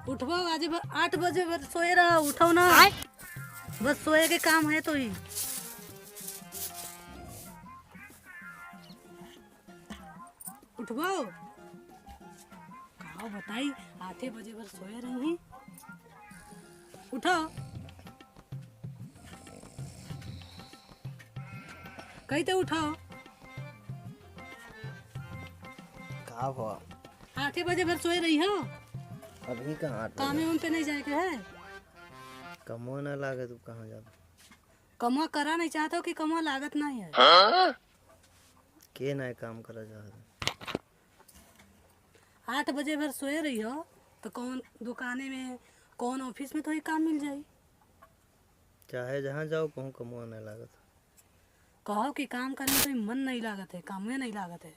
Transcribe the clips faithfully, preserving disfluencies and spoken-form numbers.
उठबो, आज भर आठ बजे भर सोए रहा, उठो ना। आय। बस सोए के काम है तो ही। उठबो। का बताई, आठे बजे भर सोए रही। उठो। कही तो उठो। का हो? आठे बजे भर सोए रही हो। अभी कहाँ आठ बजे? कामे उम पे नहीं जाए के है? कमवा ना लागे, तू कहाँ जाबे? कमवा करा नहीं चाहत हो कि कमवा लागत नहीं है? के नहीं काम करा चाहत है? आठ बजे भर सोए रही हो, तो कौन दुकाने में, कौन ऑफिस में तो ही काम मिल जाई। चाहे जहाँ जाओ, कहूँ कमवा नहीं लागत। कहो कि काम करने से मन नहीं लागत है, कामे नहीं लागत है।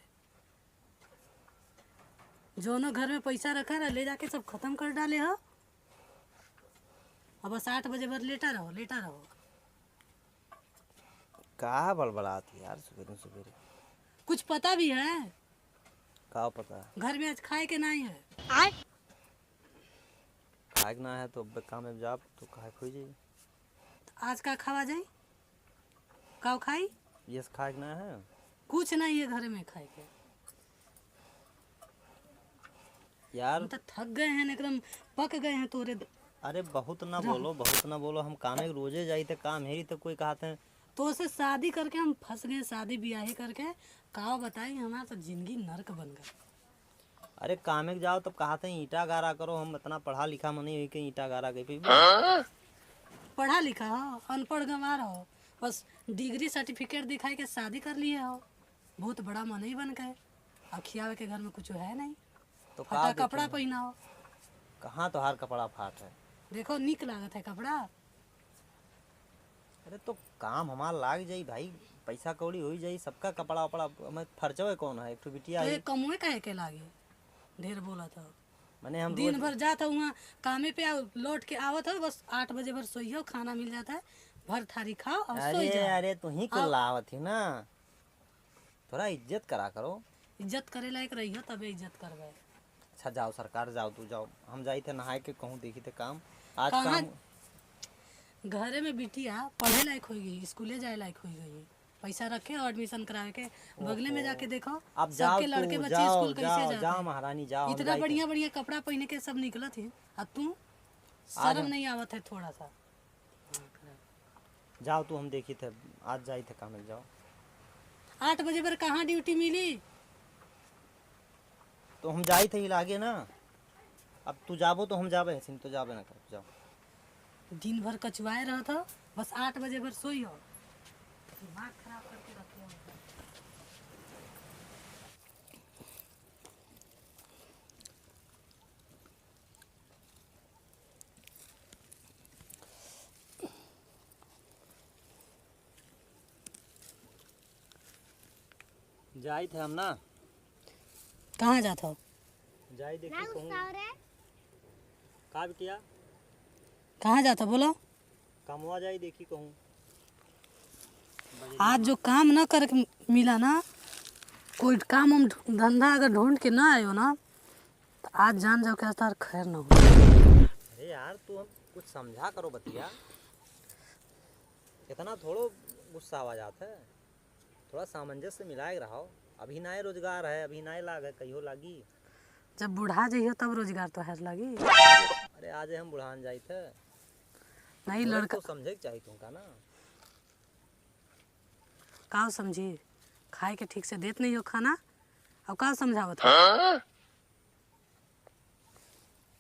जोनो घर में पैसा रखा रहा, ले जाके सब खत्म कर डाले हो। अब बस आठ बजे भर लेटा रहो, लेटा रहो। का बड़बड़ात यार, सुबेरे सुबेरे? कुछ पता भी है? का पता? घर में आज खाए के नहीं है। आय? खाए के ना है तो अब काम में जाब तो खाए के हो जाई। आज का खावा जाई? का खाई? ये से खाए के ना है? कुछ नहीं है घर में खाए के। यार। हम तो थक गए हैं, एकदम पक गए हैं तोरे द-, अरे बहुत ना रह। बोलो, बहुत ना बोलो। हम कामे के रोजे जाई थे, काम हेरी तो कोई कहते हैं। तो से शादी करके हम फंस गए, शादी ब्याहे करके। का बताई, हमार तो जिंदगी नर्क बन गई। अरे कामे के जाओ तब कहते हैं ईंटा गारा करो, हम इतना पढ़ा लिखा मनी हुई के ईंटा गारा के पीबे। पढ़ा लिखा हो, अनपढ़ गंवार हो, बस डिग्री सर्टिफिकेट दिखाई के शादी कर लिए हो। बहुत बड़ा मनई बन गए, आ खियावे के घर में कुछ है नहीं। तो फटा का कपड़ा देखे? पहनाओ। कहाँ तोहार कपड़ा फाट है? देखो, निक लागत है कपड़ा। अरे तो काम हमार लाग जाई भाई, पैसा कौड़ी होई जाई, सबका कपड़ा वपड़ा, हमें फर्जवे कौन है, एक ठो बिटिया तो आई। ये कमवे काहे के लागे? ढेर बोलत हो। माने हम दिन रोज भर जात हो वहाँ कामे पे, आओ, लौट के आवत हो, बस आठ बजे भर सोइहो, खाना मिल जाता है, भर थारी खाओ और सोई अरे, जाओ। अरे, तू ही को आओ। लावत ही ना। थोड़ा इज्जत करा करो। इज्जत करे लायक रहियो, तबे इज्जत करबे। अच्छा, जाओ सरकार, जाओ, तू जाओ, हम जाई थे नहाए के, कहूँ देखी थे काम। आज कहाँ? काम घरे में बिटिया पढ़े लायक होई गई, स्कूले जाए लायक होई गई, पैसा रखे और एडमिशन करावे के, बगले में ओहो। जाके देखो, अब जाओ सबके तू, लड़के बच्चे जाओ, स्कूल कैसे जाओ, जाते जाओ हैं। महारानी, जाओ, हम इतना जाई थे। बढ़िया बढ़िया कपड़ा पहने के सब निकलत ही, आ तू आज शर्म हम नहीं आवत है थोड़ा सा? जाओ तू, हम देखी थे, आज जाई थे काम में, जाओ। आठ बजे पर कहाँ ड्यूटी मिली? तो हम जाई थे इलागे ना, अब तू जाबो तो हम जाबे हसीन, तो जाबे ना कर, जाओ। दिन भर कचुआए रहत हो, बस आठ बजे भर सोई हो, दिमाग खराब करके रखे हो। जाइत है हम ना। कहाँ जात हो? जाई देखी ना कहूँ। गुस्सा हो रे। का बिटिया? कहाँ जात हो बोलो? कमवा जाई देखी कहूँ। आज जो काम न करके मिला ना, कोई काम हम ढू-, धंधा अगर ढूंढ के ना आयो ना, तो आज जान जाओ कि आज तार खैर ना हो। अरे यार, तू हम कुछ समझा करो बतिया, इतना थोड़ो गुस्सा आवा जात है। थोड़ा सामंजस्य मिलाए के रहो। अभी नाय रोजगार है, अभी नाय लाग है, कहियो लागी। जब बूढ़ा जइहो तब रोजगार तोहार लागी। अरे आज हम बुढ़ान जाइत है। नहीं, थोड़ा लड़का तो समझे के चाही तुमका ना। का समझी? खाए के ठीक से देत नहीं हो खाना, और का समझावत हो? हाँ?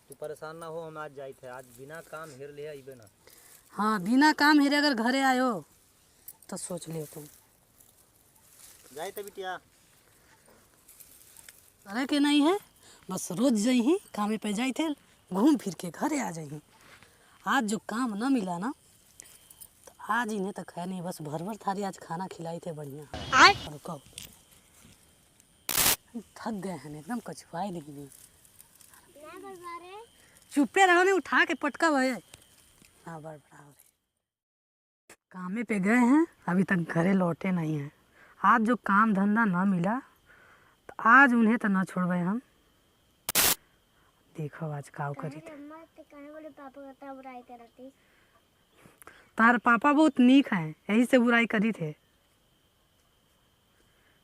तू परेशान ना हो, हम आज जाइत है, आज बिना काम हेर ले अइबे ना। हाँ, बिना काम हेरे अगर घरे आयो, तो सोच लियो तुम। जाइत है बिटिया। अरे के नहीं है, बस रोज जइही, कामे पे जाइत है, घूम फिर के घरे आ जइही। आज जो काम ना मिला ना, तो आज इन्हें तो खैर नहीं, बस भर भर थारी आज खाना खिलाइत है बढ़िया। आय। रुको। थक गए हैं, एकदम कछुआए नहीं है। ना बड़बड़ाओ रे। चुप्पे रहो ने, उठा के पटका भए। ना बड़बड़ाओ रे। कामे पे गए हैं, अभी तक घरे लौटे नहीं हैं। आज जो काम धंधा ना मिला, तो आज उन्हें तो ना छोड़बे हम। देखो आज काव करी थे। काहे बोले पापा का इतना बुराई करती? तार पापा बहुत नीक हैं, यही से बुराई करी थे।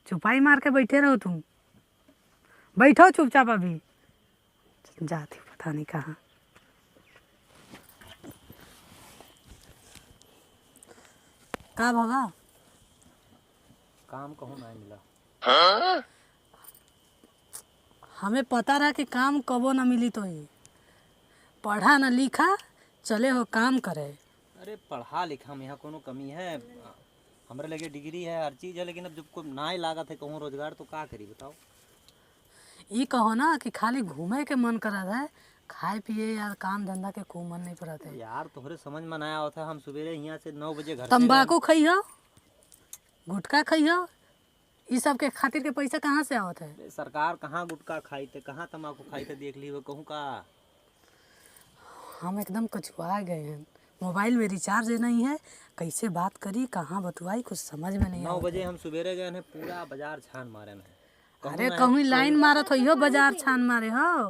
चुपाई मार के बैठे रहो तुम, बैठो चुपचाप अभी। जाती पता नहीं कहाँ। का भवा? काम कहूँ ना मिला। हमें पता रहा कि काम कबो ना मिली तो ही। पढ़ा ना लिखा, चले हो काम करे। अरे पढ़ा लिखा में यहाँ कोनो कमी है? हमरे लगे डिग्री है, हर चीज है, लेकिन अब जब कोई नाय लागत है कहूँ रोजगार तो का करी बताओ? ई कहो ना कि खाली घूमे के मन करत है, खाए पिए या काम धंधा के कोई मन नहीं पड़त है। यार तोहरे समझ में ना आवत है, हम सुबेरे यहाँ से नौ बजे घर से तंबाकू खइहो, गुटखा खइहो, ई सब के खातिर के पैसा कहाँ से आवत है? अरे सरकार कहाँ गुटखा खाई थे, कहाँ तंबाकू खाई थे, देख ली वो कहूँ का। हम एकदम कचुआ गए हैं, मोबाइल में रिचार्ज नहीं है, कैसे बात करी, कहाँ बतुआई, कुछ समझ में नहीं नौ आवत बजे है। हम सुबेरे गए हैं, पूरा बाजार छान मारे हैं। अरे कहूँ ना कहूँ लाइन मारत हो, इहो बाजार छान मारे हो।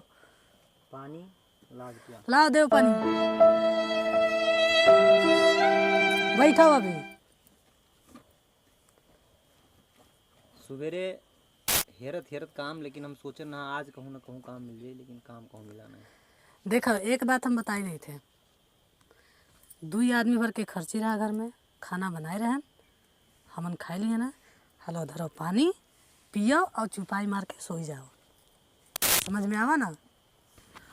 पानी ला बिटिया। लाओ देव पानी। बैठो अभी। सुबेरे हेरत हेरत काम, लेकिन हम सोचे ना आज कहूँ ना कहूँ काम मिल जाई, लेकिन काम कहूँ मिला नहीं। देखो, एक बात हम बताई देइत है, दुई आदमी भर के खर्ची रहा घर में, खाना बनाए रहन, हमन खाए लिए ना। हलो धरो पानी, पियो और चुपाई मार के सोई जाओ। समझ में आवा ना?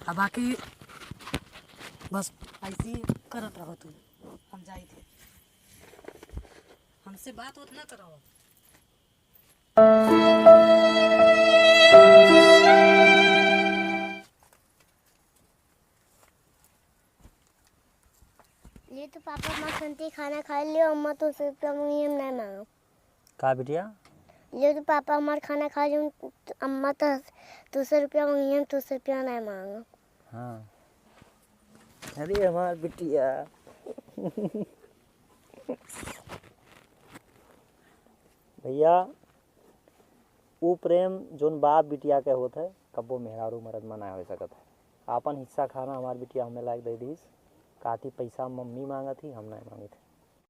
अब बाकी बस ऐसी करत रहो तुम, हम जाई थे, हमसे बात होत ना करो। ले तो पापा, हमार खंती खाना खा लियो, अम्मा तो सिर्फ हम ये नहीं मांगो। का बिटिया? ले तो पापा, हमार खाना खा लियो, अम्मा तो दो सौ रुपया मांगी, हम दो सौ रुपया नहीं मांगो। हाँ। अरे हमार बिटिया। भैया, ऊ प्रेम जोन बाप बिटिया के होत है, कब्बो मेहरारू मरद में ना हो सकत है। आपन हिस्सा खाना हमार बिटिया हमें लायक दे दीस। काती पैसा मम्मी मांगत ही, हम नहीं मांगत है।